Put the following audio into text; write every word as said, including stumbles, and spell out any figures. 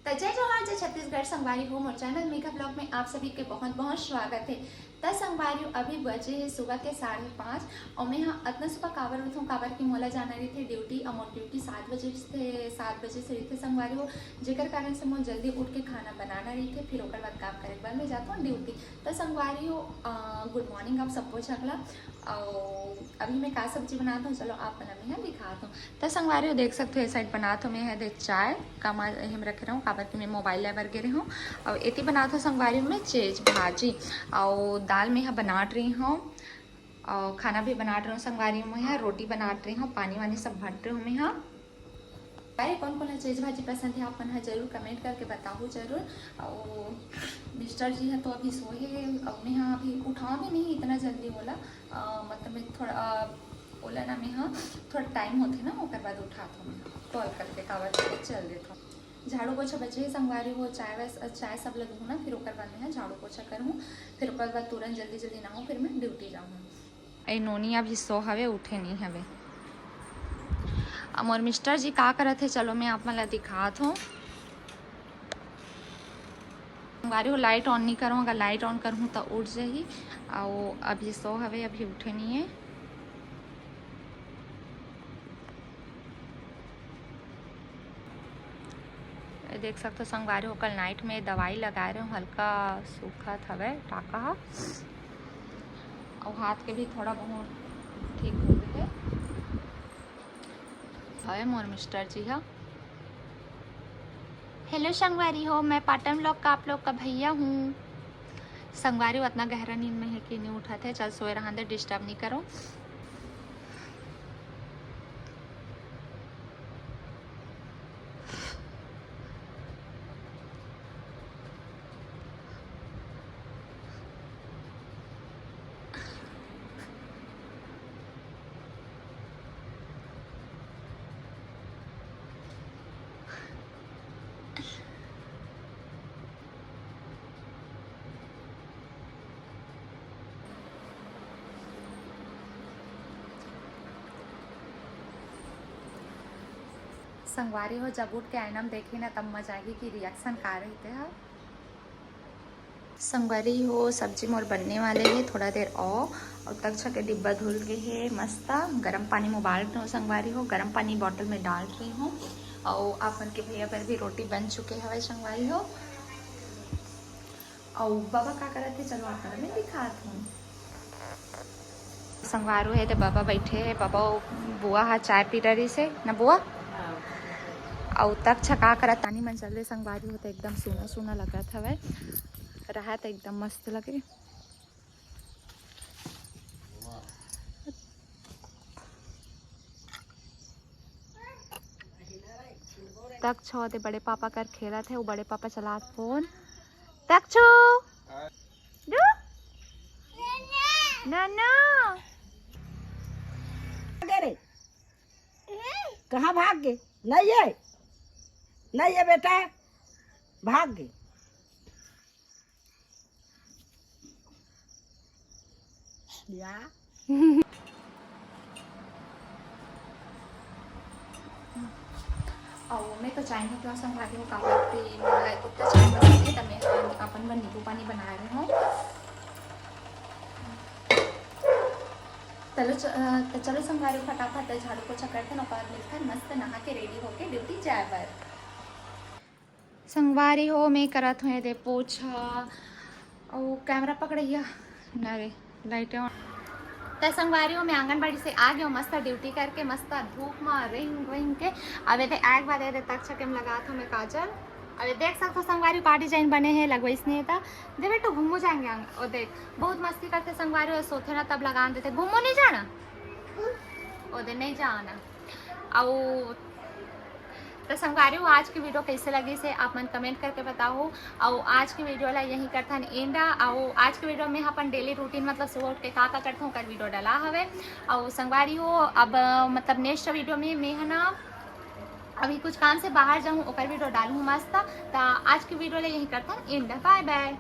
त जय जोहार, जय छत्तीसगढ़ संगवारी हो, मोर चैनल मेघा ब्लॉग में आप सभी के बहुत बहुत स्वागत है। त संगवारी हो, अभी बजे है सुबह के साढ़े पाँच और मैं यहाँ अतना सुबह काबर उठूँ, काबर की मोला जाना रही थे ड्यूटी और मोर ड्यूटी सात बजे से सात बजे से रही थे संगवारी हो, जेकर कारण से मोर जल्दी उठ के खाना बनाना रही थे, फिर ओकर बाद काम करे के बाद मैं जाता हूँ ड्यूटी। त संगवारी हो, गुड मॉर्निंग आप सबको झगला। और अभी मैं का सब्जी बनाता हूँ, चलो आप मन ला मैं दिखाता हूँ। त संगवारी हो देख सकते हो, ये साइड बनात हो मैं है दे चाय, कमा एहम रखे रहूँ, काबर कि मैं मोबाइल लेबर गे रहूँ। और एती बनात हो संगवारी हो मैं चेज भाजी, और दाल मैं यहाँ बनाट रही हूँ, और खाना भी बनाट रही हूँ संगवारी हो मैं यहाँ, रोटी बनाट रही हूँ, पानी वानी सब भट रही हूँ मैं यहाँ। अरे कौन कौन चेज भाजी पसंद है, आप मन ह जरूर कमेंट करके बताहू जरूर। और मिस्टर जी है तो अभी सोए है, और मैं यहाँ अभी उठाओ भी नहीं इतना जल्दी बोला, अ, मतलब मैं थोड़ा, अ, ओला ना मैं हाँ, थोड़ा टाइम होथे ना, ओकर बाद उठात हूँ मैं, कॉल करके काबर करके चल देत हूँ। झाड़ू पोछा बचे हे संगवारी हो, चाय वाय, चाय सब लगहूँ ना, फिर ओकर बाद मैं हाँ झाड़ू पोछा करहूँ, फिर ओकर बाद तुरंत जल्दी जल्दी नहाऊँ, फिर मैं ड्यूटी जाऊँ। ए नोनी अभी सो हवे, उठे नहीं हवे। अब मोर मिस्टर जी का करत हे, चलो मैं आप मन ला दिखात हूँ। संगवारी हो, लाइट ऑन नहीं करूँ, अगर लाइट ऑन करूँ तो उठ जाही। और अभी सो हवे, अभी उठे नहीं है। ये देख सकते हो संगवारी हो, कल नाइट में दवाई लगाए रहे हूँ, हल्का सूखत हवे टाका ह, और हाथ के भी थोड़ा बहुत ठीक हो गए है। हवे मोर मिस्टर जी हा। हेलो संगवारी हो, मैं पाटन ब्लॉग का आप लोग का भैया हूँ। संगवारी हो, उतना गहरा नींद में है कि नहीं उठत है, चल सोए रहन दे, डिस्टर्ब नहीं करो। संगवारी हो, जब उठ के आईना में देखी ना, तब मजा आही कि रिएक्शन का रहिथे ह। संगवारी हो, सब्जी मोर बनने वाले हे, थोड़ा देर और, और तक छके डिब्बा धुल गए हे। मस्त गरम पानी में उबाल रहे हो संगवारी हो, गरम पानी बॉटल में डाल रही हूँ। और आप मन के भैया बर भी रोटी बन चुके हवे संगवारी हो। अउ बाबा का करत हे, चलो आप मन ला मैं दिखात हूँ। संगवारी हो, ये दे बाबा बैठे हे, बाबा अउ बुआ हा चाय पी डरिस हे ना बुआ। अउ तक छका करत, पानी मन चल रहे संगवारी हो, तो एकदम सूना सूना लगत हवे, रहा तो एकदम मस्त लगे। तक छो दे बड़े पापा कर खेलत हे, वो बड़े पापा चलात फोन। तक छो। दू। नाना। अरे, कहाँ भाग गए? नहीं है, नहीं है बेटा, भाग गए। या। अउ मैं तो चाय नहीं पीऊँ संगवारी हो, काबर कि मोला उत्ता चाय पसंद हे, त मैं अपन बर नींबू पानी बनाए रहे हूँ। चलो च-, अ, त चलो संगवारी हो, फटाफट झाड़ू पोछा करथन, ओकर बाद मिलथन मस्त नहा के रेडी होके ड्यूटी जाए बर। संगवारी हो, मैं करत हूँ ये दे पोछा, अउ कैमरा पकड़ैया ना रे, लाइट ऑन। त संगवारी हो, मैं आंगनबाड़ी से आ गया हूँ, मस्त ड्यूटी करके, मस्त धूप में रेंग रेंग के। अब ये दे आए के बाद ये दे तक छके में लगात हूँ मैं काजल। अब ये देख सकते हो संगवारी हो, का डिजाइन बने हे, लगवाइस नहीं था। दे बेटू, घूमो जाएंगे आंग-, ओ देख, बहुत मस्ती करते संगवारी हो, सोते ना तब लगा देते, घूमो नहीं जाना, ओ दे नहीं जाना। अउ त संगवारी हो, आज की वीडियो कैसे लगिस हे आप मन कमेंट करके बताओ। अउ आज की वीडियो ला यहीं करथन एंड। अउ आज की वीडियो में अपन डेली रूटीन, मतलब सुबह उठ के का का करथन, ओकर वीडियो डला हवे। अउ संगवारी हो, अब मतलब नेक्स्ट वीडियो में मैं है ना अभी कुछ काम से बाहर जाऊँ, ओकर वीडियो डालूँ मस्त। त आज की वीडियो ला यहीं करथन एंड। बाय बाय।